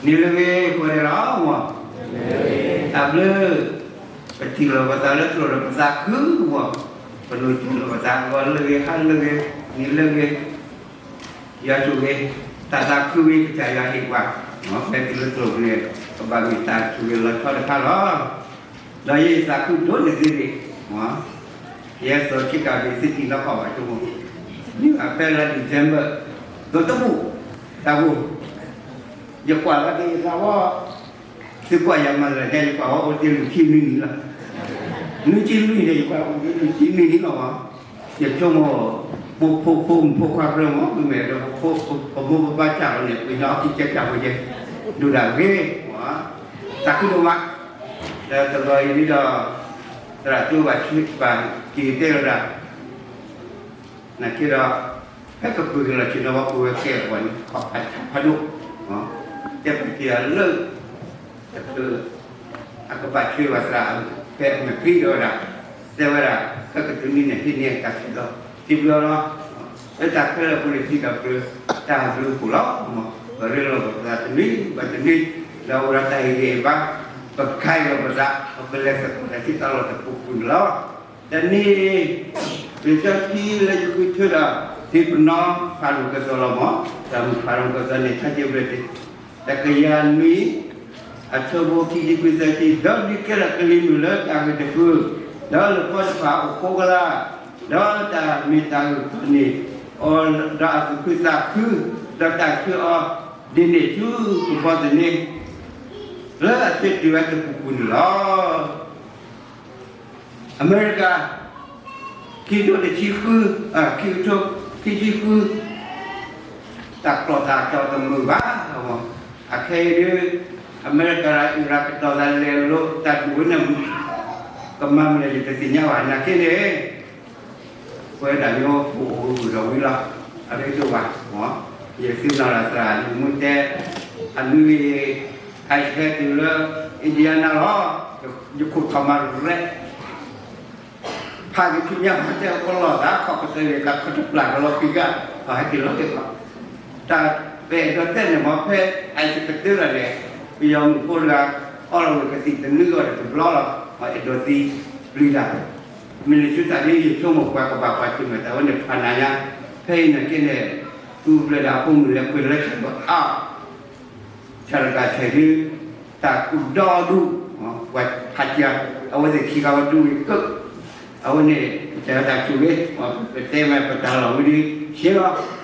နံၤလၢအဂ့ၤ ပှဲၤလီၤမး, တၢ်ဘျုး, ပထံၣ်လိာ်ပသးလၢသရိာ်ဒီးပသးခုမး, ပလိၤစၢၤလိာ်ပသး ဂီၤလၢအဂ့ၤ ဟါလၢအဂ့ၤ နံၤလၢအဂ့ၤ, ယွၤဆိၣ်ဂ့ၤ, တၢ်သးခုဝံၤ ကစၢ်ယွၤဟ့ၣ်ပှၤ, ဖဲတုၤလၢသရိာ်ပူၤန့ၣ် ကဘၣ်မ့ၢ်တၢ်ဆိၣ်ဂ့ၤလီၤဆီတခါလီၤ. ဒီးယသးခုဒိၣ်န့ၢ်သ့န့ၣ်, ယဲသိးဆ့ကၤဘ့ၣ်သ့ၣ်တံၢ်နီၢ်ခီၣ်ဘၣ်ဆိကမိၣ်, မ့ၢ်ဘၣ်ဖဲလါ December သီတဘူၣ်, တၢ်ဂိၢ်, ယကွၢ်လီၤက့ၤယသးဝဲ, သုကွၢ်ယၤမၤသးဒ် ယကွၢ်ဝဲအိၣ်တ့ၢ်လွံၢ်ဆံနွံနံၣ်လီၤ. နွံဆံလွံၢ်န့ၣ် ယကွၢ်အိၣ်တ့ၢ်လွံၢ်ဆံနွံနံၣ်လီၤမး. ယဆိကမိၣ်, ပဖိဖိမုၣ်ဖိခွါကြၢးမး မ့မ့ၢ်ဒီးပဖိ ပမိၢ်ပပၢ်စၢ်လီၤန့ၣ် ပှၤညီအီၣ်ကံကဲကၢ်ဖိယဲ, ဒိၣ်ဒၣ်ဂ့ၤ, သးခုဒိၣ်မး, ဒီးတဘျီအံၤဒ်ဒီး သရၣ်ကၠိဘၣ်ဆှၢဘၣ်က့ၤတဲလီၤဒၣ် နာ်က့ဒီး, ဖဲကပၢၤက့ၤလီၤဆ့ၣ်နီၤဝဲ ပဝဲကဲအဂီၢ်န့ၣ် ခီၣ်ဖးဆါဖးဒိၣ်, တဲပၠးလၢ တချုး အကဘၣ်ဆှၢဘၣ်သရၣ် ဖဲအမဲာ်ချံဒီးဝဲဒၣ်, တဲဝဲဒၣ် ဖဲကတနွံန့ၣ် ဟံးန့ၢ်တၢ်ဆၢကတီၢ် စံးဘျုးလီၤ. လၢတၢ်ခဲလၢာ်အပူၤန့ၣ် စံးထီၣ်ပတြၢၤ တၢ်ဘျုးအပူၤလီၤ. ပရ့လိာ်ပသးတနွံဘၣ်တနွံ, ဒီးအိၣ်ဒီးတၢ်ဟ့ၣ်ဂံၢ်ဟ့ၣ်ဘါ, ပကဲလီၤပသး, ပလဲၤသကိးတၢ်စံးတၢ်လီၢ်တပူၤပူၤန့ၣ်လီၤ. တနံၤအံၤ, လံာ်စီဆှံလၢယဃုထၢဒီး ဟံးပနီၣ်ဖးလိာ်ကစီၣ်လီၤမး, တၢ်မုၢ်ဖးလိာ်ကစီၣ်န့ၣ် ထါစံးဘျုးတ့ၢ် တကယၤနွံ, အဆၢဖိခံဆံခွံသၢဆံ, ဒီးဒုးကဲထီၣ်ကလံၤမုၢ်လၢတၢ်ဂ့ၢ်တဖု, ဒီးလၢပီတဖၣ်အိၣ်ဃိကလး, ဒီးတၢ်မ့ၢ်တၢ်ဂ့ၢ်တဖၣ်န့ၣ်, အီၤဒီးအသူၣ်ခုသးခု, ဒီးတၢ်ဆှၢအီၤဒ်န့ၣ်ဆူကဘီသန့, လၢအဆၢတုၤဝဲတပူၤပူၤန့ၣ်လီၤ. အမဲရကၤ, ခံကထိတဆံဃု, ခံကထိခံဆံဃု, တၢ်ကျီၢ်တၢ်ကီတမုာ်ဘၣ်, အခဲအံၤဒ်, အမဲရကၤဒီးအံၣ်ရၣ်ကတီၤသးလဲၤလိာ်တၢ်ဒုးဝဲန့ၣ်, ကမၤမနုၤလဲၣ်ယတသ့ၣ်ညါဘၣ် နာ်က့န့ၣ် ပဝဲဒၣ်မ့ၢ်အိၣ်ပအိၣ်ဂုၤဒီးဝံၤလီၤ, အရ့ဒိၣ်ဘၣ်, ယသ့ၣ်နီၣ်လၢသရၣ်မူတဲ, အနွံဂ့ၤ, ဟဲတုၤလၢ Indiana လီၤ, ယခိၣ်ထီၣ်မၤရဲၣ် ဖးက့ၤထူညါ တဲကလီၤသး ခီၣ်ကတၢၢ်န့ၣ် တၢ်ခီၣ်တပျၢ်ကလီၤဃံးကါ, ဟဲက့ၤလီၤက့ၤခီၣ်, တၢ်ပဲာ်ဒီးတဲန့ၣ်မ့ၢ်ဖဲ အံၤကတၢၢ်လီၤန့ၣ်, ပယီၤမုၣ်ဖိတဂၤ အီလီၤဝဲကသံၣ်တနွံဂီၢ်ဒီးတဘျီလီၤ, အဲၣ်ဒိးသံပျံၤတၢ်, မ့ၢ်လၢဆူတၢ်ဒ်ယဆိကမိၣ်ပှၤကဘၣ်ပှၤဆံးမ့ၢ်တၢ်ဝဲန့ၣ် ဖးနၤညါ, ဖဲအံၤနာ်က့န့ၣ်, သူၣ်ဘျဲၣ်ဒၣ်ဖိမုၣ်လဲၤပှ့ၤလၢဆၢကတီၢ်အါ ဆၢတကးဆဲးဒုး, တၢ်ကူၣ်ဒီဒူၣ်, ပှၤဖးကၢ, အဝဲသ့ၣ်ခံဂၤဝဲဒူၣ်ဝံၤကၢၣ်, အဝဲန့ၣ် ကစၢ်ယွၤတၢ်ဆိၣ်ဂ့ၤ, ပတဲမ့ၢ်ပတၢ်လီၢ်ဝံၤဒ်ဆ့လီ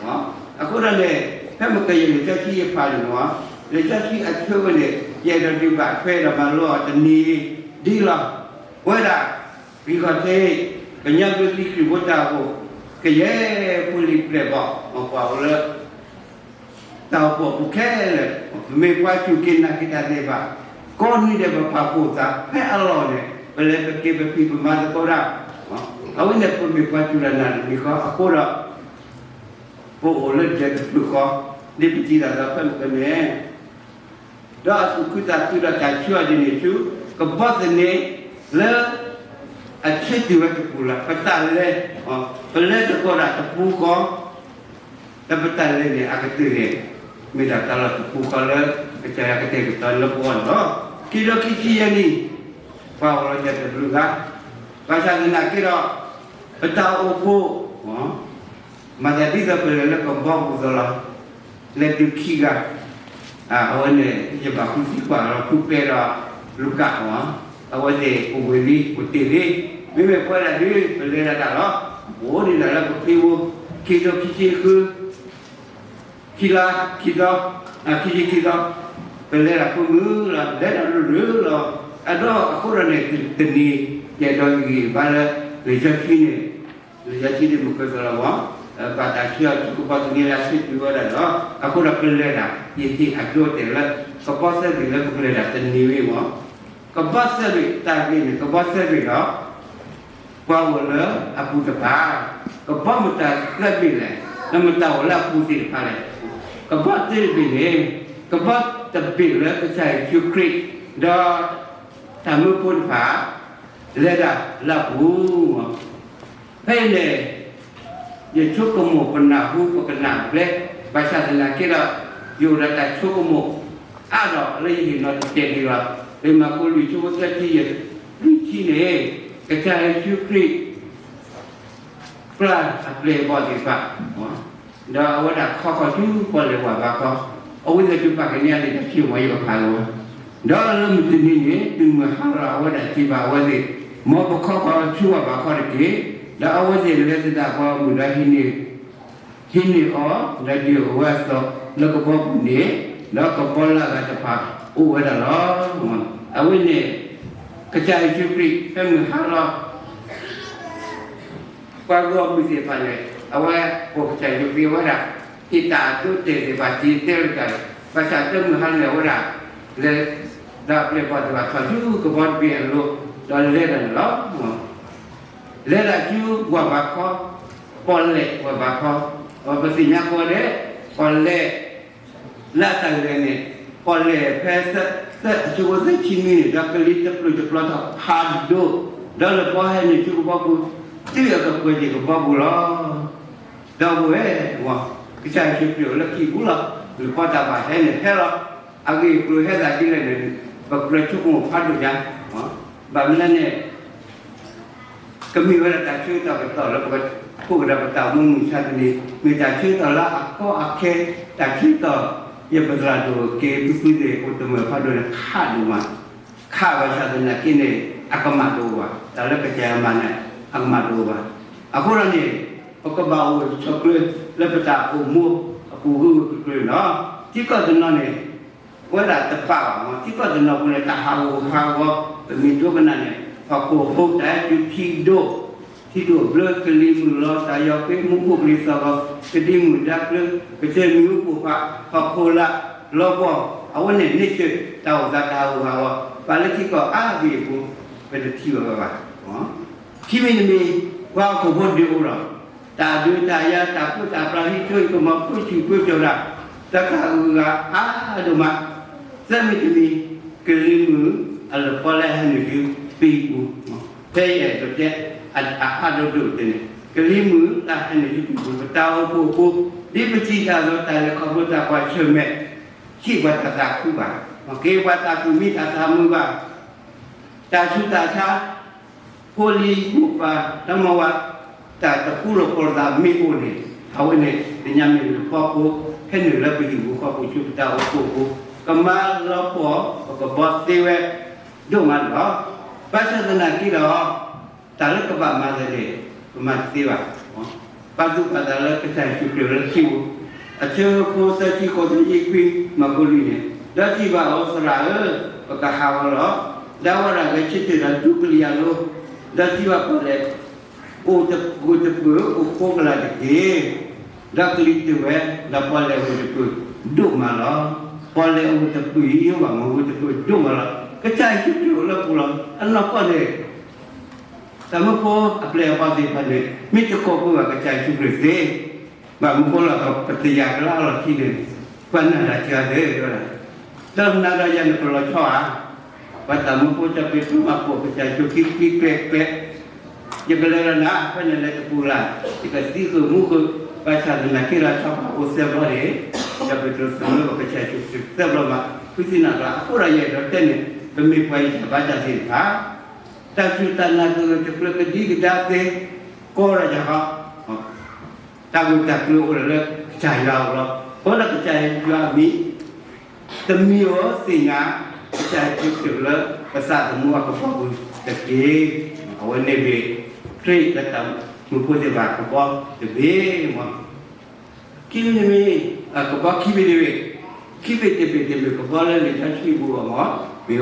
ၤ. အဃိဒီးန့ၣ်, ဖဲမ့ၢ်ကယဲၢ်လံာ်စီဆှံယဖးန့ၣ်မ့ၢ်, လံာ်စီဆှံအဆၢဝဲန့ၣ် ယအဲၣ်ဒိးဒုးဘၣ်ထွဲဒီးမၤလိအီၤတနံၤဒ်လီၤ. ပဝဲဒၣ် ဂံၢ်ခီၣ်ထံး ကညီဘျၢထံခရံာ်ဖိတၢ်အိၣ်ဖှိၣ် ကယဲၢ်ပူၤလံၤပျဲၢ်ဘီၣ် ပှၤအိၣ်လၢ တၢ်အိၣ်ဖှိၣ်အပူၤခဲလၢာ်, ပမ့ၢ်ပှၤစူၢ်က့ၤနာ်က့ၤတၢ်သ့ၣ်တဖၣ်, ကိးနွံဒဲးပပာ်ဖှိၣ်သးဖဲအလီၢ်န့ၣ် ပလဲၤပက့ၤပဖံးပမၤသကိးတၢ်, အဝဲန့ၣ်ပမ့ၢ်ပှၤစူၢ်တၢ်နာ်တမံၤဃီအဃိဒီး ပအိၣ်လၢဒဲးတဖျၢၣ်ဃီ, ဒ်ပစံးတၢ်သးဖဲမုၢ်ကန့ၣ် ဒီးအသူၣ်ခုသးခုဒီးတၢ်ဆှၢအီၤဒ်န့ၣ်ဆူ ကဘီသန့လၢ အဆၢတုၤဝဲတပူၤလီၤ. ပတၢ်လဲၤ, ပလဲၤသကိးတၢ်တပူၤဃီ, ဒီးပတၢ်လဲၤန့ၣ်အကတၢၢ်န့ၣ် မ့ၢ်ဒၣ်တၢ်လီၢ်တပူၤဃီလၢ ကစၢ်ယွၤကတဲာ်ကတီၤလၢပဂီၢ်န့ၣ်လီၤ. ခံကထိခံဆံယဲၢ်နံၣ်, ပှၤအိၣ်လီၤတဲာ်တဘျုးဂၤ, ဘၣ်ဆၣ်သနာ်က့ဒီး ပတၢ်အိၣ်ဖှိၣ် မၤသးဒ်သိးပလဲၤလၢကဘီပူၤသိးလီၤ. လဲၤတုၤခံဂၤ, အဝဲန့ၣ် ယဘၣ်ဃုသံကွၢ်လီၤ ဖုပဲဒီးလူၤကၣ်, အဝဲသ့ၣ်အိၣ်ဝဲလံ အိၣ်တ့ၢ်လံ, မ့မ့ၢ်ပဝဲဒၣ်ဒ် ပလဲၤဒၣ်တၢ်လီၤ. ပအိၣ်ဒံးဒၣ်လၢပဖံဖိ ခံကထိခံဆံဃု ခံလါ ခံသီ, ခံဆံခံသီ, ပလဲၤဒၣ်ဖိမုၣ်လီၤ လဲၤဒၣ်လၢလၢလီၤ. အဒီးအဃိဒီးန့ၣ် တနံၤ ယအဲၣ်ဒိးဟ့ၣ်ဂံၢ်ဟ့ၣ်ဘါလၢ လံာ်စီဆှံန့ၣ်, လံာ်စီဆှံဒ်မုၢ်ကစီၣ်လီၤမး, ဘၣ်တၢ်ဆှၢအီၤဆူကဘီသန့လၢအဆၢတုၤဝဲဒၣ်လီၤ. အဃိဒီးပလဲၤဒၣ် ယဟ့ၣ်အဒိအတဲာ်လၢ ကဘီသၢဘ့ၣ်လၢပကလဲၤဒၣ်တနံၤဝဲမး, ကဘီသၢဘ့ၣ်တၢ်ဂ့ၢ်န့ၣ် ကဘီသၢဘ့ၣ်ဒီး ပှၤအိၣ်လၢအပူၤတဖၣ်, ကဘီမတၤသၢဘ့ၣ်လဲၣ်, လၢမတၤအိၣ်လၢအပူၤသ့ၣ်တဖၣ်လဲၣ်. ကဘီသၢဘ့ၣ်န့ၣ်, ကဘီတဘ့ၣ်လၢကစၢ်ယ့ၣ်ၡူးခရံာ် ဒီးတၢ်မၢဖိတဖၣ် လဲၤဒၣ်လၢအပူၤ. ဖဲအံၤန့ၣ် ယဆိကမိၣ်ပနၢ်ဟူပကနၣ်ဘျဲ, ဘၣ်ဆၣ်သနာ်က့ဒီး ယအိၣ်ဒီးတၢ်ဆိကမိၣ် အါဒီးလၢယဟ့ၣ်နီၤတတဲာ်ဒံးဘၣ်, လၢမၢ်ကူးလွံၢ်ဆၢဖိသၢဆံယဲၢ်လွံၢ်ဆံန့ၣ်, ကစၢ်ယ့ၣ်ၡူးခရံာ် ပျၢ်အပျဲၢ်အဘီၣ်သ့ၣ်တဖၣ်, ဒီးအဝဲဒၣ်ခီဃီၤဆူပီၣ်လဲၣ်ပှၤဘါခီ, အဝဲသ့ၣ်တဖၣ်ကန့ၢ်အလံာ်တၢ်ဆံးမ့ၢ်ယကဖးလီၤဝဲ, ဒီးလၢမုၢ်တနံၤန့ၣ် တုၤမုၢ်ဟါလီၤအဝဲဒၣ်စံးဘၣ်အဝဲသ့ၣ်, မ်ပခီဃီၤဆူပှၤဘါခီတက့ၢ်. ဒီးအဝဲသ့ၣ်လဲၤသဒၣ်ပှၤမုၣ်ဒီး ဟံးန့ၢ်အီၤ ဒီးဒုးအိၣ်ဝဲအသိးလၢကဘီပူၤန့ၣ်, ဒီးကဘီလၢအဂၤတဖၣ်အိၣ်ဝဲဒၣ်လီၤ. အဝဲန့ၣ် ကစၢ်ယ့ၣ်ၡူးခရံာ်ဖဲမုၢ်ဟါလီၤ ပှၤဂီၢ်မုၢ်သ့ၣ်တဖၣ်န့ၣ် အဝဲပိာ်ကစၢ်ယ့ၣ်ၡူးခရံာ်ဝဲဒၣ် ဟ့ၣ်တၢ်အဒိအတဲာ်သ့ၣ်တဖၣ် စံးတဲလီၤတၢ်, ဘၣ်ဆၣ်တမုၢ်ဟါလီၤန့ၣ် အဝဲဒၣ် လဲၤ ဒီးအပျဲၢ်အဘီၣ်သ့ၣ်တဖၣ်ထီၣ်ဆူကဘီတဘ့ၣ်အလိၤ ဒီးလဲၤဒၣ်န့ၣ်လီၤ. လဲၤဒၣ်ဆူပှၤဘါခီ, ပီၣ်လဲၣ်ပှၤဘါခီ, ပသ့ၣ်ညါကိးဂၤဒဲး, ပီၣ်လဲၣ် လၢတၢ်ဂ့ၢ်န့ၣ်, ပီၣ်လဲၣ်ဖဲသၢ သၢ အဆၢဖိသၢဆံနွံန့ၣ် ဒီးကလံၤတပျုာ်တပျီထီၣ်ဖးဒိၣ်, ဒီးလပီဟဲနုာ်ဆူကဘီပူၤ, တုၤအကပှဲၤက့ၤကဘီပူၤလီၤ. ဒီပုၢ်ဝဲၢ်, ကစၢ်ယ့ၣ်ၡူးခရံာ်အိၣ်လၢဟံၣ်ပူၤလီၤ. လပီတၢ်ဘၣ်ဟဲန့ၣ်ဟဲလီၤ. အဂ့ၢ်အကျိၤဟဲသးဒ်လဲၣ်န့ၣ်, ပကြၢးဆိကမိၣ်ဖးဒိၣ်ညါ, ဘၣ်မနုၤလဲၣ်န့ၣ် ကမ့ၢ်ဝဲဒၣ်တၢ်ဆၢကတီၢ်ကတီၢ်လၢပကထိၣ်ကဒီးပတၢ်အိၣ်မူမုၢ်မဆါတနံၤ, မ့ၢ်တၢ်ဆၢကတီၢ်လၢအကီအခဲ, တၢ်ဆၢကတီၢ် ယပသရၣ်ဒိၣ်က့ၤပဖုသ့ၣ်အိၣ်တမၢၢ်ဖးဒိၣ်န့ၣ် ခးဒိၣ်မး, ခးဘၣ်ဆၣ်သနာ်က့န့ၣ် အကမၣ်တအိၣ်ဘၣ်, တၢ်လၢကစၢ်ယွၤမၤန့ၣ် အကမၣ်တအိၣ်ဘၣ်. အဃိဒီးန့ၣ် ပကဘၣ်အိၣ်ဆိးကျၢၤလၢပတၢ်အိၣ်မူအပူၤဂ့ၤဂ့ၤကျၢၤကျၢၤန့ၣ်လီၤ. ထံကီၢ်တနီၤန့ၣ် ဝဲဒၣ်တဘၣ်ဘၣ်မး, ထံကီၢ်တနီၤပူၤန့ၣ် တၢ်ဟးဂူာ်ဟးဂီၤ ပမ့ၢ်ဒိကနၣ်န့ၣ် ဟီၣ်ခိၣ်ဟိး တၢ်အဲၣ်ကူၣ်ထံဒိၣ်, ထံဒိၣ်ဘျၢ ကလံၤမုၢ်လီၤ တၢ်ယီၤဃ့ မူခိၣ်ကလံၤသီၣ်ဂီၤ ကဒံမုၢ်ဒါကျၢၤ ကစၢၢ်မံၤဟူပိၢ်ဖး ဟီၣ်ခိၣ်လာ် လီၤပှီၢ် အဝဲန့ၣ်န့ၢ်စၢၢ်တၢ်အိၣ်သးတၢ်ဟးဂူာ်ဟးဂီၤ ပှၤလၢထံကီၢ်အါဘ့ၣ်အပူၤ ပတထံၣ်ဘၣ်ဝဲဘၣ်. ခံမံၤတမံၤ ပှၤဟီၣ်ခိၣ်ဖိဒုးအိၣ်ဒီး တၢ်ဒုးတၢ်ယၤ တၢ်ပၢတၢ်ပြး ဟံးစိဟံးကမီၤ ဖိဆူၣ်ဖိကၠီၤတၢ် တၢ်ကးအုးအဂၤအါဒိၣ်မး. သၢမံၤတမံၤ ကလံၤမုၢ်အလပီလဲဟဲနုာ်ဆူပဟံၣ်ပူၤ ဖဲယအဲၣ်ဒိးတဲ အအါဒိၣ်ဒိၣ်ကတၢၢ်န့ၣ် ကလံၤမုၢ်တၢ်ဟဲနုာ်ဆူပဟံၣ်ပူၤ ပတၢ်အိၣ်ဖှိၣ်အဃိ ဒ်ပစံးတၢ်လီၤ တၢ်လဲၤခီဖျိတၢ်ကွၢ်ဆၢၣ်မဲာ် ဟံၣ်ပှၤတၢ်သးခုဘၣ်, က့ၤပှၤတၢ်သူၣ်မံတၢ်သးမုာ်ဘၣ်, တၢ်ဆူးတၢ်ဆါ ဖိလံၤမိၢ်ပၢ် တၢ်မၤဝဲ တၢ်တဃူလိာ်ဖိးလိာ်သးမ့ၢ်အိၣ်န့ၣ် အဝဲန့ၣ် ပညါမ့ၢ်လၢပီဖိ ဟဲနုာ်လၢပဟံၣ်ပူၤဃီပူၤဆူပတၢ်အိၣ်ဖှိၣ်အဃိ ကမၤလီၤပှီၢ်ပကဘီသ့ဝဲဒိၣ်မးန့ၣ်လီၤ. ဘၣ်ဆၣ်သနာ်က့ဒီး တၢ်လၢကဘၣ်မၤသ့န့ၣ် ပမၤတသ့ဘၣ်. ပာ်သူၣ်ပာ်သးလၢကစၢ်ယ့ၣ်ၡူးခရံာ်လၢခံပူၤ အဆၢဖိသၢဆံဃိး သၢဆံခွံ မၢ်ကူးလွံၢ်န့ၣ် ဒီးစံးဘၣ်အီၤ သရၣ်ဧၢ, ပကဟးဂီၤလီၤ. ဒီးအဝဲဒၣ်ဂဲၤဆၢထၢၣ်ဒီးတူၢ်ကလံၤအလိၤ, ဒီးစံးဘၣ်ပီၣ်လဲၣ် အိၣ်တပူၤတပူၤ အိၣ်ဃိကလာ်တက့ၢ်. ဒီးကလံၤတဝဲ ဒီးပီၣ်လဲၣ်အိၣ်တပူၤဒိၣ်မးလီၤ. ပီၣ်လဲၣ်အိၣ်တပူၤ ယိဘၣ်မ့ၢ်အိၣ်တပူၤဒိၣ်မးလီၤ. ကစၢ်ယ့ၣ်ၡူးခရံာ်အိၣ်လၢပူၤလီၤ. အနီၢ်ကီၢ်န့ၣ် တၢ်မၢဖိအပျဲၢ်အဘီၣ်သ့ၣ်တဖၣ်န့ၣ် မ့ၢ်တကိးကွံာ်ဘၣ်ကစၢ်ယ့ၣ်ၡူးခရံာ်သ့, ဘၣ်မနုၤဃိလၢပတယာ်ကလါလီၢ်ခံန့ၣ် ပှၤနာ်တၢ်စှၤသ့ဝဲဒၣ်, ဒီးနာ်ဒီးယၤန့ၣ် ပလီၤဆီဧါ, ပှၤတၢ်မၢဖိ စီၤပ့းတရူးမၤပိာ်ကစၢ်ယ့ၣ်ၡူးခရံာ်ကျဲကျဲ, ယကလဲၤဒီးနၤ ဖဲနလဲၤတပူၤလၢ်, ယကသံဃုာ်မူဃုာ်, ဘၣ်ဆၣ်သနာ်က့ဒီး ဆီဖါအိၣ်သၢဘျီန့ၣ်, စီၤပ့းတရူးသမၢလၢကစၢ်ယ့ၣ်ၡူးခရံာ်သၢဘျီမး, ဖုသံနၢ်ကျါ အဃိဒီးယအဲၣ်ဒိးတဲန့ၣ် ပမ့ၢ်ပှၤအံၤတၢ်ဘါစၢ်သ့ၣ်တဖၣ် တၢ်စူၢ်တၢ်နာ်ကဂၢၢ်တကျၢၤကဒံကဒါသ့ ကီးဒီးယၤဃီ, တၢ်ဂၢၢ်တၢ်ကျၢၤအိၣ်ဒီးလၢကစၢ်ယွၤအအိၣ်လီၤ. အဃိဒီးကစၢ်ယွၤအမံၤ တမံၤဧိၤသ့ၣ်ညါ ကစၢ်ယ့ၣ်ၡူးခရံာ်လၢပသးသမူအကဘီပူၤတက့ၢ်. အဝဲန့ၣ်မ့ၢ် ခရံာ်လၢတၢ်မၢဖိသ့ၣ်တဖၣ်ကဘီတဘ့ၣ်မး ခံမံၤတမံၤ ကဘီခံဘ့ၣ်တဘ့ၣ်, ခံဘ့ၣ်တဘ့ၣ်တဘ့ၣ် ကဘီလၢလံာ်စီဆှံပူၤအဂီၢ်မး မ့ၢ်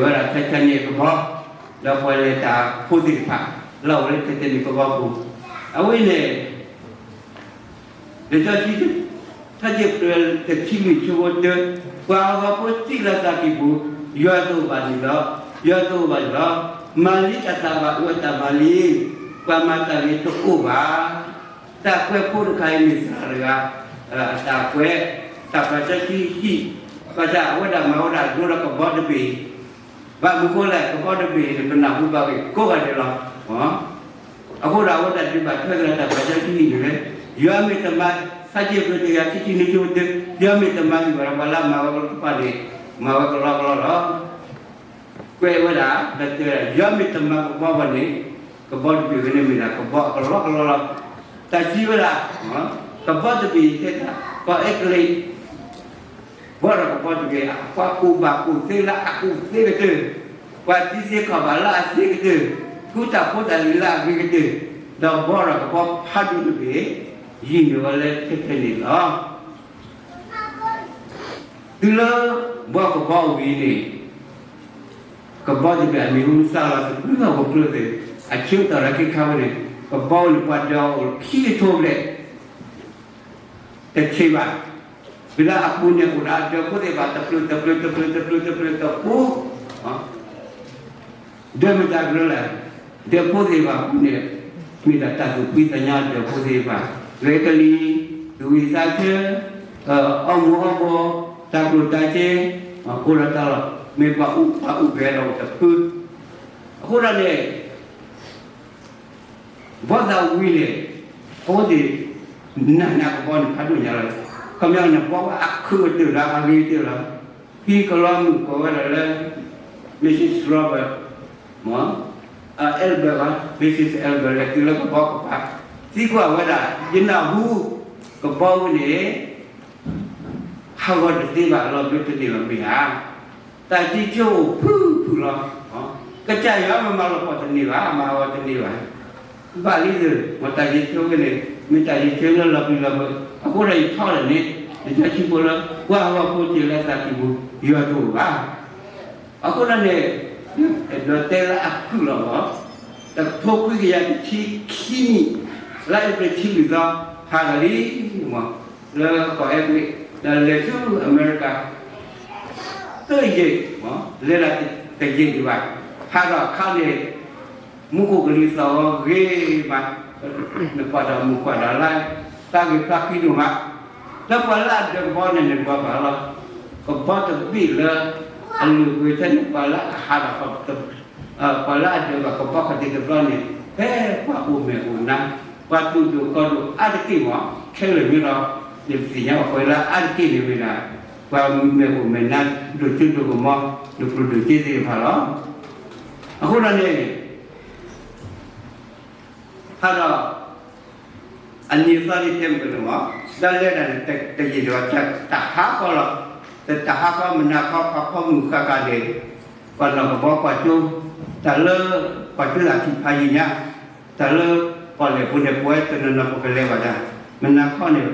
ဝဲဒၣ် Titanic ကဘီ, ဒီးပှၤလဲၤတၢ်ဖိသ့ၣ်တဖၣ် လၢအအိၣ်လၢ Titanic ကဘီပူၤ, အဝဲန့ၣ် လံာ်စီဆှံ ထါစံးပတြၢၤ တဆံလွံၢ် ဆၢဖိတၢ, ပှၤအဂီၤဖိစံးလၢသးကံၢ်ပူၤ, ယွၤတအိၣ်ဘၣ်န့ၣ်လီၤ, ယွၤတအိၣ်ဘၣ်န့ၣ်လီၤ, မၤလံတၢ်သးဘၣ်အၢတၢ်မၤလံ, ပှၤမၤတၢ်ဂ့ၤတအိၣ်ဘၣ်. တၢ်ကွဲးဖိတခါအံၤမ့ၢ်သရၣ်တဂၤ အတၢ်ကွဲး တၢ်ပာ်စီဆှံဟံၣ်, ဘၣ်ဆၣ်အဝဲဒၣ်မၤဝဲဒၣ်ဒိဒီးကဘီတဘ့ၣ်အံၤ, ဘၣ်မနုၤဃိလဲၣ် ကဘီတဘ့ၣ်အံၤန့ၣ် ပနၢ်ဟူဘၣ်ဂ့ၢ်ကိးဂၤဒဲးလီၤ. အဃိဒီးအဝဲဒၣ်ဒုးဘၣ်ထွဲက့ၤလၢတၢ်ပာ်စီဆှံဟံၣ်န့ၣ်လၢ ယွၤမ့ၢ်တမၤ ထါစံးပတြၢၤ တကယၤခံဆံနွံ ဆၢဖိတၢ, ယွၤမ့ၢ်တမၤဟံၣ်ဘၣ်ဒီးပှၤလၢအမၤဝဲတဖၣ်န့ၣ် မၤဝဲကလီကလီလီၤ. ကွဲးဝဲဒၣ် ဒီးတဲဝဲဒၣ် ယွၤမ့ၢ်တမၤကဘီဘၣ်န့ၣ် ကဘီတဘ့ၣ်ဝဲန့ၣ်မ့ၢ်ဒၣ်ကဘီအကလီကလီလီၤ. တၢ်စံးဝဲဒၣ် ကဘီတဘ့ၣ်တဲဒၣ် ကီၢ်အဲကလံး ဘီဒီးကဘီတဘ့ၣ် ပှၤကူၣ်ဘၣ်ကူၣ်သ့လၢအကူၣ်သ့ကတၢၢ်, ပှၤထံသ့ကီၢ်ဘၣ်လၢအသ့ကတၢၢ်, ဃုတၢ်ဖိတၢ်လံၤလၢအဂ့ၤကတၢၢ်, ဒီးဘီဒီးကဘီဖးဒိၣ်တဘ့ၣ် ယံၤန့ၢ်ဝဲလၢထဲထဲန့ၣ်လီၤ. တုၤလၢဘီကဘီဝံၤန့ၣ် ကဘီတဘ့ၣ်အမံၤဟူစၢ်လီၤသဘျုးဟီၣ်ခိၣ်ချၢသ့ၣ် အဆၢကတီၢ်လၢခဲခါဝဲန့ၣ် ကဘီဝဲန့ၣ် ပှၤဒၢးအိၣ်ခံကထိဘျဲၣ် တဆံးဘၣ်. ဝံၤလၢအပူၤန့ၣ်အိၣ်ဒီးအဒၢးဖိသ့ၣ်တဖၣ် တဖျၢၣ်တဖျၢၣ်တဖျၢၣ်တဖျၢၣ်တဖျၢၣ်တဖျၢၣ်တဖျၢၣ်တဖျၢၣ် ဒၢးမတၤကရၢလဲၣ်, ဒၢးဖိသ့ၣ်တဖၣ်အပူၤန့ၣ် မ့ၢ်ဒၣ်တၢ်သူၣ်ဖှံသးညီဒၢးဖိသ့ၣ်တဖၣ်, ဂဲၤကလံၤ, သူၣ်ဝံၣ်သးဆၢ, အီမူၤအီဘီ, တၢ်ကျိၣ်တၢ်စ့, အိၣ်ဒီးတၢ်လီၢ် မ့ၢ်ပှၤအူပှၤအူပှဲၤဒီးအိၣ်တဖု, အဃိဒီးန့ၣ် ဘီသးဝံၤန့ၣ် အဝဲသ့ၣ် နးနးကဘီန့ၣ်ဖးဒိၣ်ညါလီၤ. ခီပညီန့ၣ် ဘီဝဲအခုးကတၢၢ်လီၤ အဂ့ၤကတၢၢ်လီၤ. ဖဲကလီမုၣ်ကိးဝဲဒၣ်လၢ Missus Robert မ့ၢ် Albert ဘၣ် Missus Albert လဲၤတုၤလၢကဘီကပၤ သံကွၢ်ဝဲဒၣ် ယနၢ်ဟူ ကဘီဝဲန့ၣ် ဟးဂီၤတသ့ဘၣ်လီၤဘျၢတန့ၢ်ဘၣ်မ့ၢ်ဧါ. တၢ်စံးဆၢအိၣ်ဖုၣ်ဖုၣ်လီၤ. ကစၢ်ယွၤမၤလီၤပှီၢ်တန့ၢ်ဘၣ် မၤဟးဂီၤတန့ၢ်ဘၣ်. ဘၣ်လံသုး မ့ၢ်တၢ်စံးဆၢဝဲန့ၣ် မ့ၢ်တၢ်စံးဆၢလၢလီၤပျံၤလီၤဖုး အဃိဒီးယထီၣ်ဒၣ်န့ၣ် ယတၢ်ဆံးဖိလၢ ပှၤဟးဂီၤဖိစ့ၢ်လၢသးကံၢ်ပူၤ ယွၤတအိၣ်ဘၣ်. အဃိဒီးန့ၣ် ဒီးတဲလၢအဖုၣ်လီၤဘၣ် တကထိခွံကယၤတဆံခံနံၣ် လါအ့ဖြ့ၣ်တဆံလွံၢ်သီ ဟးဂီၤလံ လၢကီၢ်အဲကလံး ဒီးလဲၤဆူအမဲရကၤ တယံာ် လဲၤဒၣ်တယံာ်ဒံးဘၣ် ဟးဒီးအခါန့ၣ် မူခိၣ်ကလံၤသီၣ်ဂ့ၤမး နကွၢ်ဒီးမုၢ်ကွၢ်ဒီးလါ တၢ်ဂ့ၢ်ဖျါဃံဒိၣ်မး လၢပှၤလၢအဒၢးကဘီန့ၣ်န့ၣ် ပှၤဘၣ်လီၤ ကဘီတဘ့ၣ်လၢ အလုၢ်အပှ့ၤထဲန့ၣ် ပှၤလၢအဟးဒီး ပှၤလၢအဒၢးဘၣ်ကဘီခီၣ်ထံးတဘျီန့ၣ် ဖဲပှၤအိၣ်မဲာ်အိၣ်နါ ပှၤသူၣ်ဒိၣ်ကီၢ်ဒိၣ်အါတက့ၢ်မး ခဲလၢာ်မ့ၢ်ဒီး နသ့ၣ်ညါဘၣ်ပှၤလၢအါတက့ၢ်န့ၣ်မ့ၢ်ဒၣ် ပှၤမဲာ်အိၣ်မဲာ်နါ ဒိၣ်စိဒိၣ်ကမီၤ ဒိၣ်ကျိၣ်ဒိၣ်စ့သ့ၣ်တဖၣ်လီၤ. အဃိဒီးန့ၣ် ဟးဒီး အနံၤသီဒ်တဲမုၢ်ကနီၤမး ဒီးလဲၤဒၣ်န့ၣ် တယံာ်ဒံးဘၣ် တဟးဃီလီၤ. တဟးဃီ မုၢ်နၤခီ ပှၤဖီမုၢ်ဃၣ်ဃၣ်န့ၣ် ပှၤနီၢ်ကဘီကွၢ်စိ တၢ်လၢ ကွၢ်စိသးထံၣ်ဖးယံၤညါ တၢ်လၢ ပီၣ်လဲၣ်ပူၤန့ၣ် ပဝဲတနီၤနီၤပကလဲၤဘၣ်ဒၣ် မုၢ်နၤခီန့ၣ်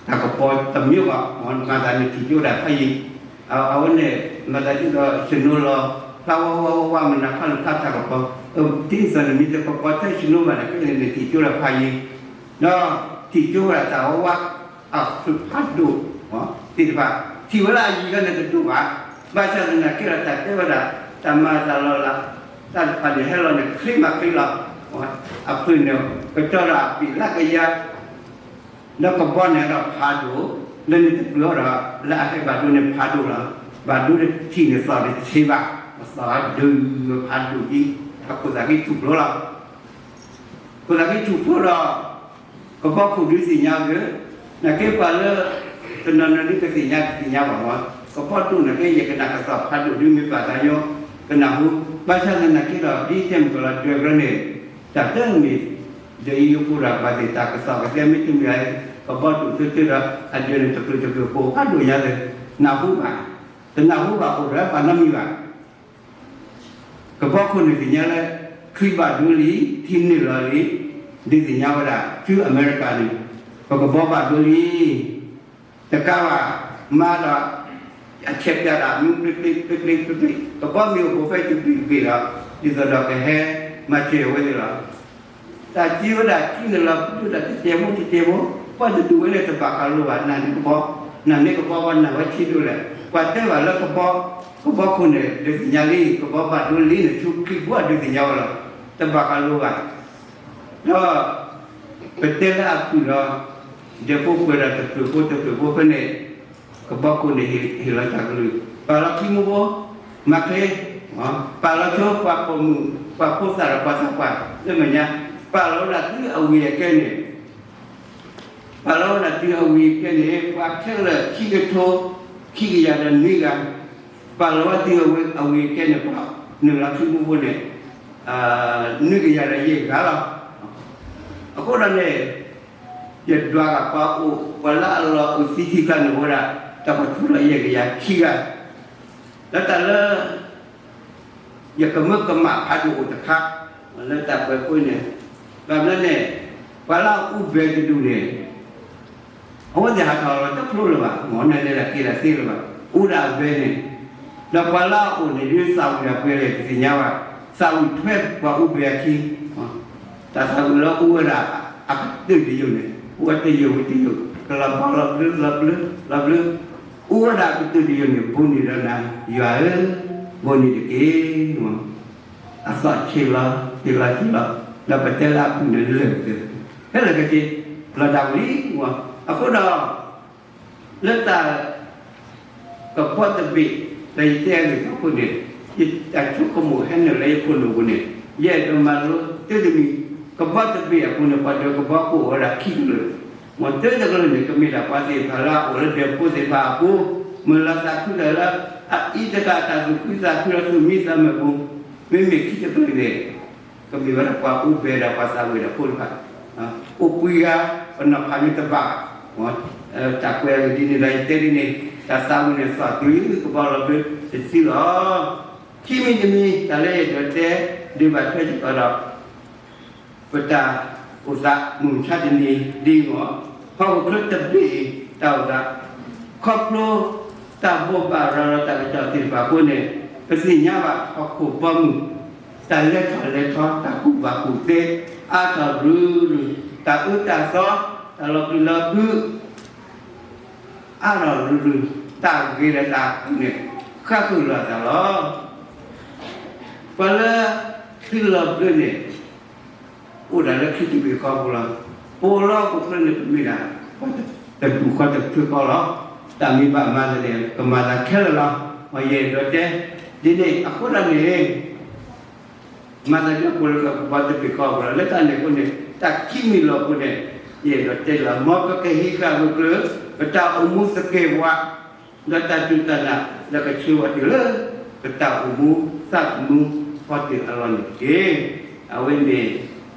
တၢ်ကပီၤတမံၤဘၣ် မ့ၢ်မၤသးန့ၣ်ထံၣ်ကၠိဒၣ်ဖးယံၤ အဝဲန့ၣ် မၤသးဒ်သိး snow လီၤ ဖျါဝါဝါဝါဝါ မုၢ်နၤခီန့ၣ်ဖျါတၢ်ကပီၤ ဒ်သိးန့ၣ်မ့ၢ်တကပီၤထဲ snow ဘၣ်န့ၣ် ခဲန့ၣ်န့ၣ်ထံၣ်ကၠိဒၣ်ဖးယံၤ ဒီးထံၣ်ကၠိဝဲဒၣ်တၢ်ဝါဝါ အဖျၢၣ်ဖးဒိၣ် သ့ၣ်တဖၣ် ထံၣ်ဝဲလၢအယံၤလီၤန့ၣ်တဒိၣ်ဘၣ် ဘၣ်ဆၣ်သနာ်က့ဒီးတၢ်တဲဝဲဒၣ် တၢ်မၤတၢ်လီၤလး တၢ်တဖၣ်န့ၣ် ဟဲလီၤန့ၣ် ချ့မးချ့လီၤ အဖျၢၣ်န့ၣ် ကတီၤဒီးအပံာ်လၢကယၤ ဒီးကဘီန့ၣ်ဒီးဖးဒိၣ် လၢန့ၣ်တဖျၢၣ်ဒီး လၢအဟဲဘၣ်ဒိန့ၣ်ဖးဒိၣ်လီၤ ဘၣ်ဒိတထံၣ်န့ၣ်သီၣ်တဆ့ဘၣ် အသီၣ်ဒုးဖးဒိၣ်ဒ် အခိၣ်သးက့ထူၣ်ဖျိလီၤ ခိၣ်သးက့ထူၣ်ဖျိဒီး ကဘီခိၣ်ဒုးသ့ၣ်ညါဂ့ၤ နာ်က့ပှၤလၢ တနီၤနီၤဒုးကသ့ၣ်ညါတသ့ၣ်ညါဘၣ်မး ကဘီဒိၣ်နာ်က့ ယကနၣ်ကသီၣ်ဖးဒိၣ်ဒုးမ့ၢ်ပာ်သးညီ ကနၢ်ဟူ ဘၣ်ဆၣ်သနာ်က့ဒီး ဒ်တဲမုၢ်ကလီၤဒၢးကြၢးန့ၣ် တၢ်တမ့ၢ် ဒ်အံၤယိဖိဒီး ဘၣ်သ့ၣ်တၢ်ကသီၣ်ကသဲမ့ၢ်တမ့ၢ် ကဘီဒိၣ်သ့သ့ဒီး အဒၢးန့ၣ်တဖျၢၣ်တဖျၢၣ်ပိာ်ဖးဒိၣ်ညါသ့ၣ် နၢ်ဟူဘၣ် တနၢ်ဟူဘၣ်အိၣ်ဒီးပှၤနီတမံၤဘၣ် ကဘီခိၣ်န့ၣ်သ့ၣ်ညါလၢ ချံဘၣ်ဒိလံ ထံနုာ်လီၤလံ ဒုးသ့ၣ်ညါဝဲဒၣ် ဆူအမဲရကၤန့ၣ် ပကဘီဘၣ်ဒိလံ တကးဘၣ် မၤဒီး အဆဲးပၠးဒၣ်မ့ၢ်ပျ့ပျ့ပျ့ပျ့ပျ့ ကဘီမ့ၢ်အိၣ်ဖဲတဘ့ၣ်တဘ့ၣ်ဒီး ဒ်သိးဒီးကဟဲ မၤစၢၤဝဲသ့ၣ်လီၤ တၢ်စံးဝဲဒၣ် ထံနုာ်လီၤဒိၣ်ဒၣ်တစဲးဖိတစဲးဖိ ပှၤတဒူၣ်ဝဲလၢတဘၣ်ဃးလိဘၣ် နၤန့ၣ်ကဘီ နၤန့ၣ်ကဘီဝဲ နၤဝဲဆံးဒိၣ်လဲၣ် ပှၤတဲဘၣ်လၢကဘီ ကဘီခိၣ်န့ၣ် ဒုးသ့ၣ်ညါလံ ကဘီဘၣ်ဒိလံန့ၣ် ဆူချံဘိဒုးသ့ၣ်ညါဝဲလီၤ တဘၣ်ဃးလိဘၣ် ဒီး ပတဲလၢအဖုၣ်ဒီး ဒဲးဖိပှဲၤဒီးတဖျၢၣ်ဖိတဖျၢၣ်ဖိဖဲန့ၣ် ကဘီခိၣ်န့ၣ်ဟ့ၣ်လီၤတၢ်ကလုၢ် ပာ်လီၤခံမူဖိ မၤချ့ ပာ်လီၤဆိပှၤပိာ်မုၣ် ပှၤဖိသၣ်ဒီးပှၤသးပှၢ်လၢမဲာ်ညါ ပာ်လီၤဝဲဒၣ်သုအဝံၤအကဲန့ၣ် ပာ်လီၤဝဲဒၣ်သုအဝံၤအကဲန့ၣ် ပှၤခဲလၢာ်ခံကထိ ခံကယၤဒီးနွံဂၤ ပာ်လီၤဝဲတုၤအဝံၤအကဲန့ၣ် ပှၤနုာ်လီၤခံမူဖိန့ၣ် နွံကယၤဒီးယဲၢ်ဂၤလီၤ. အဃိဒီးန့ၣ် ယဒွးဂၤပှၤအိၣ် ပှၤလၢအလီၤအိၣ်သံထံကျါန့ၣ်ဝဲဒၣ် တၢ်ပထူလီၤယဲၢ်ကယၤခံဂၤ လၢတၢ်လၢ ယကမၢကမၣ်ဖးဒိၣ်အိၣ်တခါ လၢတၢ်ကွဲးဖိန့ၣ် ဘၣ်မနုၤန့ၣ် ပှၤလၢအအိၣ်ဘဲတဒူၣ်န့ၣ် အဝဲသ့ၣ်ဟးထီၣ်လီၤတဖျိလၢၤဘၣ်, မ့ၢ်နလဲၤဒၣ်က့ၤဒၣ်သ့လၢၤဘၣ်, အိၣ်ဒၣ်အဘဲန့ၣ်, ဒီးပှၤလၢအအိၣ်န့ၣ်ဒ်သးဝံၣ်ဒၣ်ပှဲၤလဲၣ် ပသ့ၣ်ညါဘၣ်, သးဝံၣ်ထွဲပှၤအိၣ်ဘဲအခံ, တၢ်သးဝံၣ်လၢအိၣ်ဝဲဒၣ်အကတၢၢ်တယိာ်န့ၣ် အိၣ်ဝဲတယိာ်ဝဲတယိာ် ကလီၤဘီလီၤဘျၢလီၤဘျၢလီၤဘျၢ, အိၣ်ဝဲဒၣ်အကတၢၢ်တယိာ်န့ၣ် ဘိးန့ၢ်ဒီးနၤ ယွၤဧၢ, ဘိးန့ၢ်တက့ၢ်. အသီၣ်ဆ့လီၤ ဆ့လီၤဆ့လီၤ, ဒီးပတဲလၢအဖုၣ်န့ၣ်လၢာ်ကတၢၢ်, ဟဲလၢက့ၤ လီၤဒၣ်ဝံၤလံ, အဃိဒီး လၢတၢ် ကဘီတဘ့ၣ် လၢယတဲအဂ့ၢ်အဖီခိၣ်န့ၣ် ယတၢ်ဆိကမိၣ်ဟဲနုာ်လၢယခိၣ်နူာ်ပူၤန့ၣ် ယအဲၣ်ဒိးမၤလိတၢ်တမံၤ, ကဘီတဘ့ၣ်အပူၤန့ၣ် ပှၤဒၢးကဘီကအိၣ်ဝဲဒၣ်ခံကလုာ်, မ်တၢတကလုာ်န့ၣ် ကမ့ၢ်ဒၣ်ပှၤသ့ၣ်တဖၣ်လၢအအိၣ်လၢဒၢးဖိသ့ၣ်တဖၣ်အပူၤ, မုၢ်လၢ်သးခုတၢ်လၢ အအံၤတဂၤတၢ်သူၣ်ခုသးခုလၢသူၣ်မံသးမုာ်ပူၤ, မ့မ့ၢ်ခံကလုာ်န့ၣ် ကမ့ၢ်ဝဲဒၣ်ပှၤအိၣ်ဘဲဒီးပှၤသးဝံၣ်ဒီးဖိတဖၣ်, အိၣ်ပှဲၤဂၤ ပနီၤဖးမ့ၢ်တဘၣ်, တၢ်ကွဲးအဂ့ၢ်ဒ်န့ၣ်ဒီးယတဲဒ်န့ၣ် တၢ်သးဝံၣ်န့ၣ်သီၣ်တုၤကဘီလီၤဘျၢတစုလီၤ. ခံမံၤတမံၤ တၢ်လၢယအဲၣ်ဒိးတဲ ဒုးဘၣ်ထွဲစ့ၢ်ကီးဒီး ပတၢ်အိၣ်သးမုၢ်မဆါတနံၤဒ်အံၤ, ဟီၣ်ခိၣ်ချၢတဘ့ၣ်အံၤ တၢ်အိၣ်သး ခီဖျိတၢ်ဘိးဘၣ်ရၤလီၤတၢ်ကစီၣ်သ့ၣ်တဖၣ်အဃိန့ၣ် ပသ့ၣ်ညါဘၣ်ဟီၣ်ခိၣ်ဘီမုၢ် တၢ်လဲၤထီၣ်လဲၤထီ တၢ်ကူၣ်ဘၣ်ကူၣ်သ့ အါထီၣ်ရုၢ်ရုၢ်, တၢ်အၢတၢ်သီ တၢ်လီၤပျံၤလီၤဖုး အါထီၣ်ရုၢ်ရုၢ်, တၢ်ဂ့ၤဒီးတၢ်အုၣ်န့ၣ် ဃၣ်ဃုာ်လိာ်သးလီၤ. ပှၤလၢသုလီၤဘျၢန့ၣ် အိၣ်ဒၣ်လၢခံတဘ့ၣ်ဃီပူၤလီၤ. ပအိၣ်လၢဟီၣ်ခိၣ်ချၢန့ၣ် ပမ့ၢ်ဒၣ် ပှၤတဒူၣ်ဃီတဖုဃီလီၤ. တၢ်မ့ၢ်ဘၣ်မၤသးန့ၣ် ကမၤသးခဲလၢာ်လီၤ. ယအဲၣ်ဒိးတဲ ဒ်န့ၣ်အဃိဒီးန့ၣ် မၤသးဒ်ပအိၣ်လၢကဘီတဘ့ၣ်ဃီပူၤလီၤ. လၢတၢ်န့ၣ်အဃိန့ၣ် တၢ်ခံမံၤလီၤအဃိန့ၣ် ယအဲၣ်ဒိးတဲလီၤ မ်ပကဟံးဃာ်ဂၢၢ်ကျၢၤ ပတၢ်အိၣ်မူသကဲးပဝး ဒီးတၢ်စူၢ်တၢ်နာ်လၢကဆှၢဝဲတုၤလၢ ပတၢ်အိၣ်မူသးသမူဖီတ့ၢ်အလီၢ်န့ၣ်တက့ၢ်. အဝဲန့ၣ်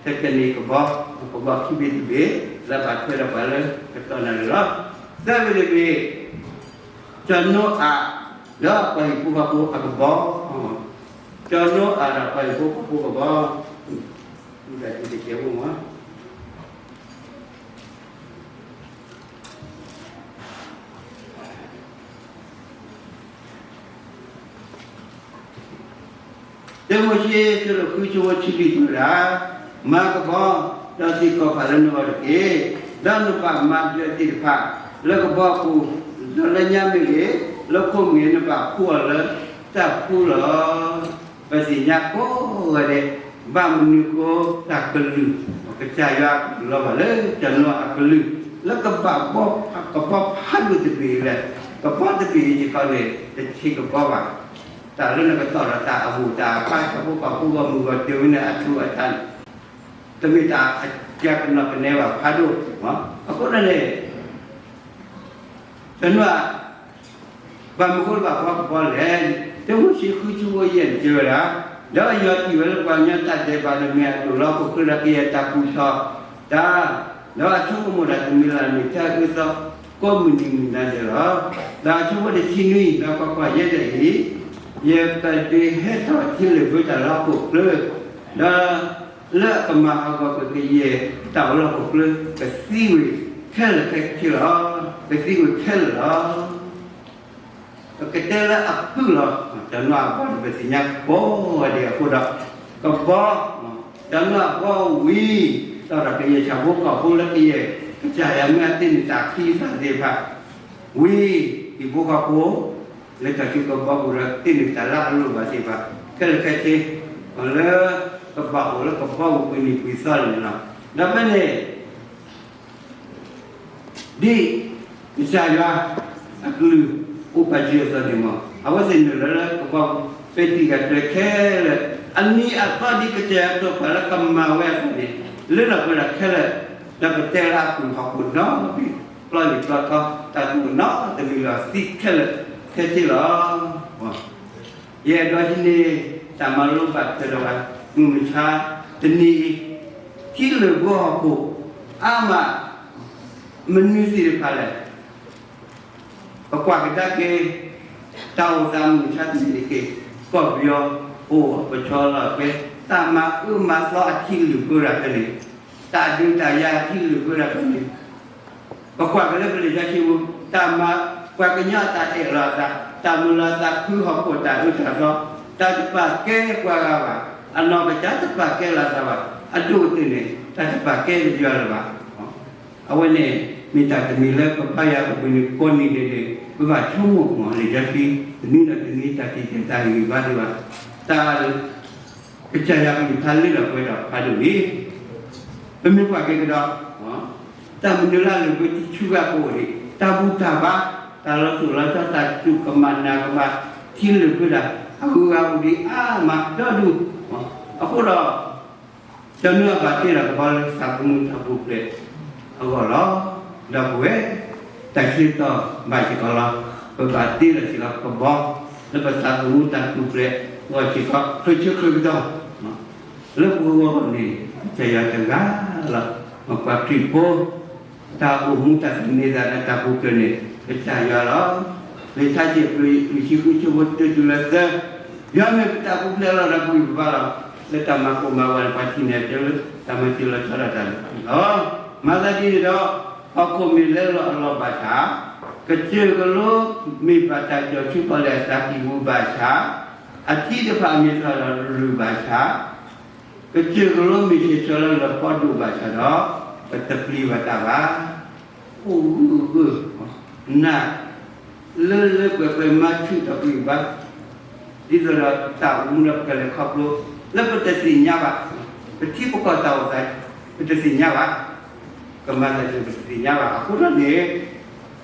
ထဲတနံၤကဘီ ကဘီခံဘ့ၣ်တဘ့ၣ် လၢဘၣ်ထွဲဒီးပှၤလၢကတီၢ်နၣ်ရံၣ်လီၤ. သၢဘ့ၣ်တဘ့ၣ် စီၤနိအၤ ဒီးပှၤဟံၣ်ဖိဃီဖိအကဘီ, စီၤနိအၤဒီးပှၤဟံၣ်ဖိဃီဖိကဘီ, မ့ၢ်တၢ်တကဲးဖိမး တၢမိၤၡ့ အဆၢဒိၣ်ဃု အဆၢဖိတဆံလွံၢ်တဲဝဲဒၣ်, မၤကဘီ ဒီးစ့ၢ်ကီးပာ်လၢနဂီၢ်တက့ၢ်. ဒီးနဘၣ်မၤဒၢးသ့ၣ်တဖၣ် လၢကဘီပူၤ, ဒီးလၢညါမ့ၢ်ဂ့ၤ, လၢခိမ့ၢ်ဂ့ၤ နဘၣ်ဖှူအီၤလၢတၢ်ဖှူလီၤ. ပသ့ၣ်ညါကိးဂၤဒဲး, ဘၣ်မနုၤဃိ တၢ်ကလုၢ် ကစၢ်ယွၤလီၤဘၣ်လၢစီၤနိအၤအကလုၢ် လၢကဘၣ်ဘီ ကဘီဖးဒိၣ်တဘ့ၣ်အံၤလဲၣ်. ကဘီတဘ့ၣ်အံၤစ့ၢ်ကီးန့ၣ် တဆံးကဘီဘၣ်. တၢ်လၢနကတီၢ်ဒီးတၢ်အဘူၣ်တၢ်အဘါ တၢ်ဖိကီၢ်ဖိဂီၢ်မုၢ်ဂီၢ်တၢၢ်ဝဲန့ၣ် အထူးအတၢ် တမ့ၢ်တၢ်အကၢကနီၤကနဲဘၣ်ဖးဒိၣ်. အဃိန့ၣ် စီၤနိအၤ ဘၣ်မနုၤဃိလၢဘၣ်ဘီကဘီလဲၣ်. တၢမိၤၡ့ဃု ဆၢဖိယဲၢ်န့ၣ်တဲဝဲဒၣ်, ဒီးယွၤထံၣ်ဝဲလၢပှၤကညီတၢ်ဒဲးဘးန့ၣ်မ့ၢ်အဒိၣ်လၢဟီၣ်ခိၣ်ချၢဒီးကယဲၢ်တၢ်ကူၣ်ထီၣ်တၢ်, ဒီးအဆိကမိၣ်တၢ်တမံၤလၢ်လၢ်န့ၣ် တၢ်အၢသီကိးမုၢ်နံၤမုၢ်နၤဒဲးလီၤ. ဒီးအဆၢဖိတဆံနွံ ဒီးကွၢ်ကွၢ်ယဲဒၣ်အံၤ, ယကဒုးဟဲထီၣ်ထံလၢာ်ဘၢတၢ်လၢဟီၣ်ခိၣ်ချၢ, ဒီး လၢအကမၤဟးဂီၤကကယဲၢ်တၢ်အိၣ်လၢဟီၣ်ခိၣ်ချၢ ကသံဝဲခဲလၢာ်ခဲဆ့လီၤ. ကသံဝဲခဲလၢာ်လီၤ. ပကတဲလၢအဖုၣ်လီၤ. စီၤနိအၤအဘီန့ၣ် ပသ့ၣ်ညါကိးဂၤဒဲးအဃိဒီး ကဘီ, စီၤနိအၤအဘီဝံၤ ဒီးကယဲၢ်ဆၣ်ဖိကီၢ်ဖိလၢကယဲၢ်ကစၢ်ယွၤမ့ၢ်အတ့ၢ်န့ၢ်တၢ်ခံသၣ်သ့ၣ်တဖၣ် ဝံၤ ဟံၣ်ဖိဃီဖိ လၢတၢ်စုကဘီပူၤဒီးတ့ၢ်န့ၢ်တၢ်လၢအလိၣ်ဘၣ်သ့ၣ်တဖၣ် ခဲလၢာ်ခဲဆ့ လၢကဘၣ်အိၣ်လၢကဘီပူၤပှဲၤနံၣ်ပှဲၤသီန့ၣ်လီၤ. ဒီးဖဲန့ၣ် ဒ်ကစၢ်ယွၤအကလုၢ်အိၣ်ပာ်စၢၤအသိးန့ၣ်မး အဝဲသ့ၣ်နုာ်လီၤလၢကဘီပူၤ ပဲတံၢ်ဂၤတြဲၤခဲလၢာ် အနံၤအသီဒ်ကစၢ်ယွၤကတိၤပာ်လၢကမၤဝဲအသိးန့ၣ် လၢလီၤပှဲၤဒၣ်ခဲလၢာ် ဒီးပတဲလၢအပူၤဟီၣ်ခိၣ်ဒီဘ့ၣ် ပျီလံာ်ပျီထီ တၢ်သူၣ်ကနီၤတမံၤလီၤ သံခဲလၢာ်ခဲဆ့လီၤ. ယအဲၣ်ဒိးဟံးန့ၢ် တၢ်မၤလိဘၣ်ထွဲဒီးပှၤမုၢ်မဆါတနံၤအံၤ, ထံလုာ်ဘၢဟီၣ်ခိၣ်အါမး, မနုၤသ့ၣ်တဖၣ်လဲၣ်. ပကွၢ်ကဒါက့ၤ တၢ်အိၣ်သးမုၢ်မဆါတနံၤတက့ၢ်, ကီၢ်ပယီၤအိၣ်ပဆီလီၤအကျဲ, တၢ်မၤအၢမၤသီအထံလုာ်ဘၢတၢ်ဖဲန့ၣ်, တၢ်ဒုးတၢ်ယၤအထံလုာ်ဘၢတၢ်ဖဲန့ၣ် ပကွၢ်က့ၤလၢပလံာ်စီဆှံပူၤ, တၢ်မၤပှၤကညီအတၢ်အဲၣ်လီၤအသး, တၢ်မုာ်လီၤအသးဃုဟီၣ်ခိၣ်တၢ်အၢတၢ်သီ, တၢ်တပာ်ကဲပှၤဂၤဘၣ်, အနီၢ်ကစၢ်တပာ်ကဲလီၤအသးဘၣ်, အဒိၣ်အတဲာ်န့ၣ် တၢ်တပာ်ကဲပယီၤလၢၤဘၣ်. အဝဲန့ၣ် မ့ၢ်တၢ်တမံၤလၢပဘါယွၤပူၤန့ၣ် ကိးနံၤဒဲးန့ၣ် ပဘၣ်ဆိကမိၣ်လံာ်စီဆှံ, တနံၤဒီးတနံၤတၢ်တံာ်တာ်တၢ်ဂ့ၤဘၣ်ဒံးဘၣ်, တၢ် ကစၢ်ယွၤကလုၢ်ကထါလၢထီၣ်ပှဲၤထီၣ်ဖးဒိၣ်န့ၣ်, ပမ့ၢ်ကွၢ်က့ၤကဒီး, တၢ်မနုၤလၢအလုၢ်ဘၢထံဆူကၤကိးဂၤဒဲး, တၢ်ဘူၣ်တၢ်ဘါ, တၢ်လီၤတိၢ်လီၤဆီ, တၢ်စူၢ်ကမၣ်နာ်ကမၣ်, ထံလုာ်ဘၢတၢ်, အဂုၤအဂၤအိၣ်ဒံးအါမးဒီဒူၣ်, အဃိဒီး တနုၤအဘၣ်တ့ဒီးကဘီလၢသးသမူတၢ်ပူၤဖျဲးအဂီၢ်လီၤ. ဒီပုၢ်ဝဲၢ်, တၢ်ဆၢကတီၢ်ဘၣ်စ့ၢ်ကီးလီၤ. ပဘၣ်တ့ဒီးစ့ၢ်ကီးကဘီ လၢပသးသမူတၢ်ပူၤဖျဲးအဂီၢ်စ့ၢ်ကီး, ချၢဆၢချၢကတီၢ် လၢပဂီၢ်န့ၣ် ကစၢ်ယွၤတဂၤလီၤ. ပှၤခရံာ်ဖိ တၢ်အိၣ်မူတၢ်သန့ၤသးလၢတၢ်ပူၤဖျဲးန့ၣ် ကစၢ်ယွၤလီၤ. လံာ်ထါစံး လွံၢ်ဆံဃုဆၢဖိတၢတုၤလၢသၢ, ယွၤမ့ၢ်ပတၢ်ပူၤဖျဲးလီၤဒီးပဂံၢ်ပဘါလီၤ. လၢတၢ်မၤကိၢ်မၤဂီၤန့ၣ် ပှၤထံၣ်န့ၢ်အီၤလၢ တၢ်မၤစၢၤလီၤဆီဒၣ်တၢ်န့ၣ်လီၤ. မၤသးဒ်န့ၣ်ဒီး ဟီၣ်ခိၣ်မ့ၢ်လဲလိာ်အလီၢ်ဘၣ်ဆၣ်, ကစၢၢ်ကလိမ့ၢ်ဘၣ်တၢ်စီၣ်ဆူပီၣ်လဲၣ်အသးကံၢ်ပူၤဘၣ်ဆၣ်, အထံတဖၣ်မ့ၢ်ထီၣ်ဒီးရူၢ်ဘၣ်ဆၣ်, ကစၢၢ်ကလိမ့ၢ်ဆဲးဆၢလၢလီၢ်ဖီဒိၣ်ဘၣ်ဆၣ်ဒီး ပတပျံၤဘၣ်တၢ်ဘၣ်. အိၣ်ဂၢၢ်ဂၢၢ်, နာ်, လၢလၢပှဲၤပှဲၤမၤဆူၣ်ထီၣ်ကွံာ်ဘၣ် ဒ်သိးဒီးတၢ်အိၣ်မူဒီးပကလဲၤခီဖျိ လၢပတသ့ၣ်ညါဘၣ်, ပထံပကီၢ်တၢ်အိၣ်သး ပတသ့ၣ်ညါဘၣ်, ကမၤသးဒ်ပတသ့ၣ်ညါဘၣ်အဃိဒီးန့ၣ်,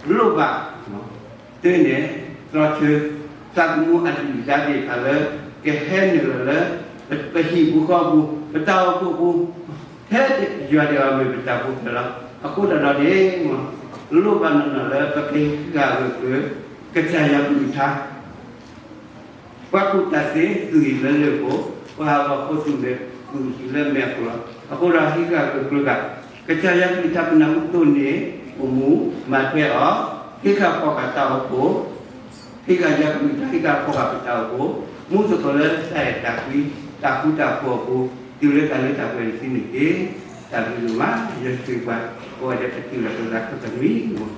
လိၣ်ဘၣ် တဲန့ၣ် တြီဆၢ သးသမူအဒုၣ်အဒါသ့ၣ်တဖၣ်လၢ ကဟဲနုာ်လီၤလၢ ပဟံၣ်ပူၤဃီပူၤ ပတၢ်အိၣ်ဖှိၣ်ပူၤ ထဲယွၤဒဲးအီၤမ့ၢ်ပတၢ်ပူၤဖျဲးလီၤ. အဃိသတးဒီးန့ၣ် လိၣ်ဘၣ်နီၢ်နီၢ်လၢပကဟံးဃာ်ဂၢၢ်ကျၢၤ ကစၢ်ယွၤကလုၢ်ကထါ ပှၤကူၣ်တၢ်သ့သူၣ်ဟံၣ်လၢလၢၢ်ခိၣ်, ပှၤဟးဂီၤဖိသူၣ်လၢသူၣ်ဟံၣ်လၢမဲာ်အခိၣ်လီၤ. အဃိဒီးဟံးဃာ်ဂၢၢ်ကျၢၤဘၣ် ကစၢ်ယွၤကလုၢ်ကထါပနၢ်ဟူတအိၣ်န့ၣ် အိၣ်မူမၤထွဲအီၤ, ဟံးဃာ်ဖီၣ်ဃာ်တၢ်အိၣ်ဖှိၣ်, ဟံးဃာ်ယွၤကလုၢ်ကထါ ဟံးဃာ်ဖီၣ်ဃာ်ပတၢ်အိၣ်ဖှိၣ်, မူသကိးလၢတၢ်အဲၣ်တၢ်ကွံ တၢ်ဃူတၢ်ဖိးအပူၤ, တုၤလၢတၢ်လၢတၢ်ပှဲၤတစုန့ၣ်တက့ၢ်. တၢ်ဘျုးဒိၣ်မး ယွၤဆိၣ်ဂ့ၤပှၤကိးဂၤဒဲး ပတုၤလီၤပသးခီတနွံမး.